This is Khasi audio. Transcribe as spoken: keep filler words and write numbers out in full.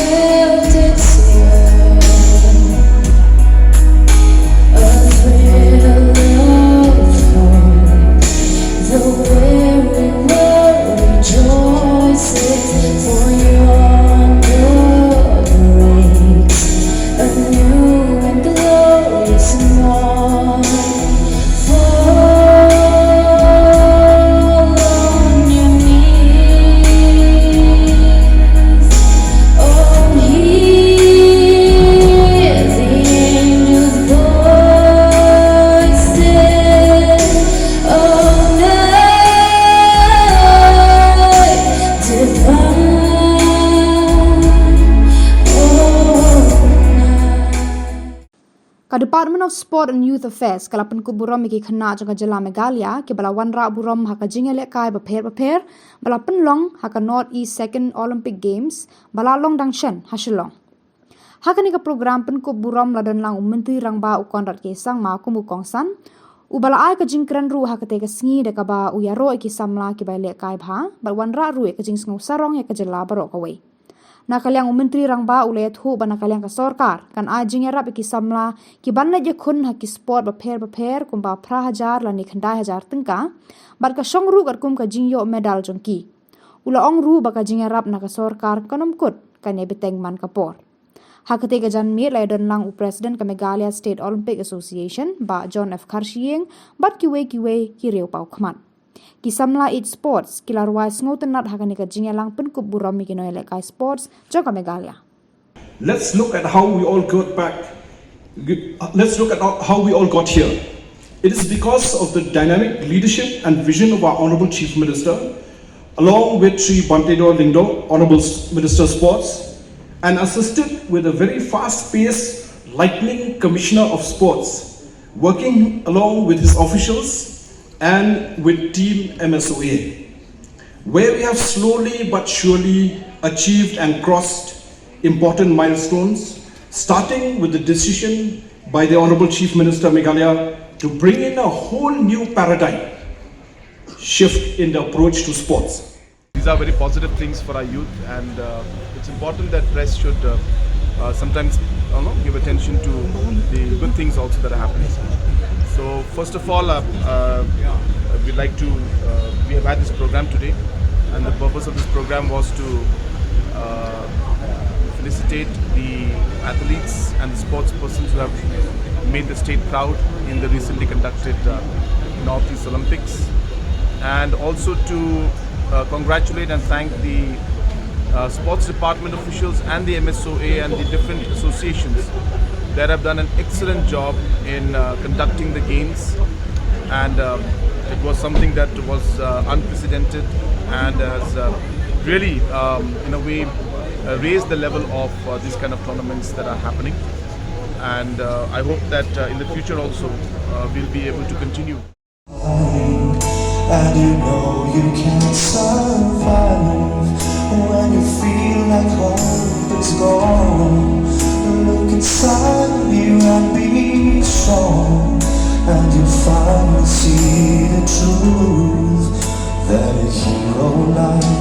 Melted snow, a thrill of hope. The weary world rejoices, for yonder breaks a new and glorious morn. Fall on your knees. Oh, hear the angels' voices. Oh, night divine. Oh, night. Ka Department of Sport and Youth Affairs ka la pynkup burom ïa ki khynnah jong ka jylla Meghalaya kiba la wanrah burom ha ka jingïalehkai bapher bapher ba la pynlong ha ka North East Second Olympic Games ba la long dang shen ha Shillong. Ha kane ka program pynkup burom la don lang u Myntri Rangbah u Conrad K Sangma kum u kongsan, uba la ai ka jingkren ruh ha katei ka sngi da kaba u ïaroh ïa ki samla kiba ïalehkai bha bad wanrah ruh ïa ka jingsngew sarong ïa ka jylla baroh kawei. Na ka liang u Myntri Rangbah u la ïathuh ba na ka liang ka sorkar kan ai jingïarap ïa ki samla kiban leit ïakhun ha ki sport bapher bapher kumba phra hajar lane khyndai hajar tyngka, bad ka shong ruh katkum ka jingïoh medal jong ki. U la ong ruh ba ka jingïarap na ka sorkar kan ym kut, kan ïabteng man ka por. Ha katei ka janmiet la ïadon lang u President ka Meghalaya State Olympic Association, Bah John F Kharshiing, bad kiwei kiwei ki riew paw khmat. Ki samla Age Sports ki la rwai sngewtynnat ha kane ka jingïalang pynkup burom ïa ki nongïalehkai sports jong ka Meghalaya. Let's look at how we all got back. Let's look at how we all got here. It is because of the dynamic leadership and vision of our Honorable Chief Minister, along with Shri Bhante Dor Lyngdoh, Honorable Minister of Sports, and assisted with a very fast-paced, lightning Commissioner of Sports, working along with his officials and with Team M S O A, where we have slowly but surely achieved and crossed important milestones, starting with the decision by the Honorable Chief Minister Meghalaya to bring in a whole new paradigm shift in the approach to sports. These are very positive things for our youth, and uh, it's important that press should uh, uh, sometimes, you know, give attention to the good things also that are happening. So first of all, uh, uh, we'd like to, uh, we have had this program today, and the purpose of this program was to uh, felicitate the athletes and the sports persons who have made the state proud in the recently conducted uh, Northeast Olympics, and also to uh, congratulate and thank the uh, sports department officials and the M S O A and the different associations that have done an excellent job in uh, conducting the games. And um, it was something that was uh, unprecedented and has uh, really, um, in a way, uh, raised the level of uh, these kind of tournaments that are happening. And uh, I hope that uh, in the future also uh, we'll be able to continue. And you know you can survive when you feel like hope is gone. Look inside you and be strong, and you'll finally see the truth that a hero life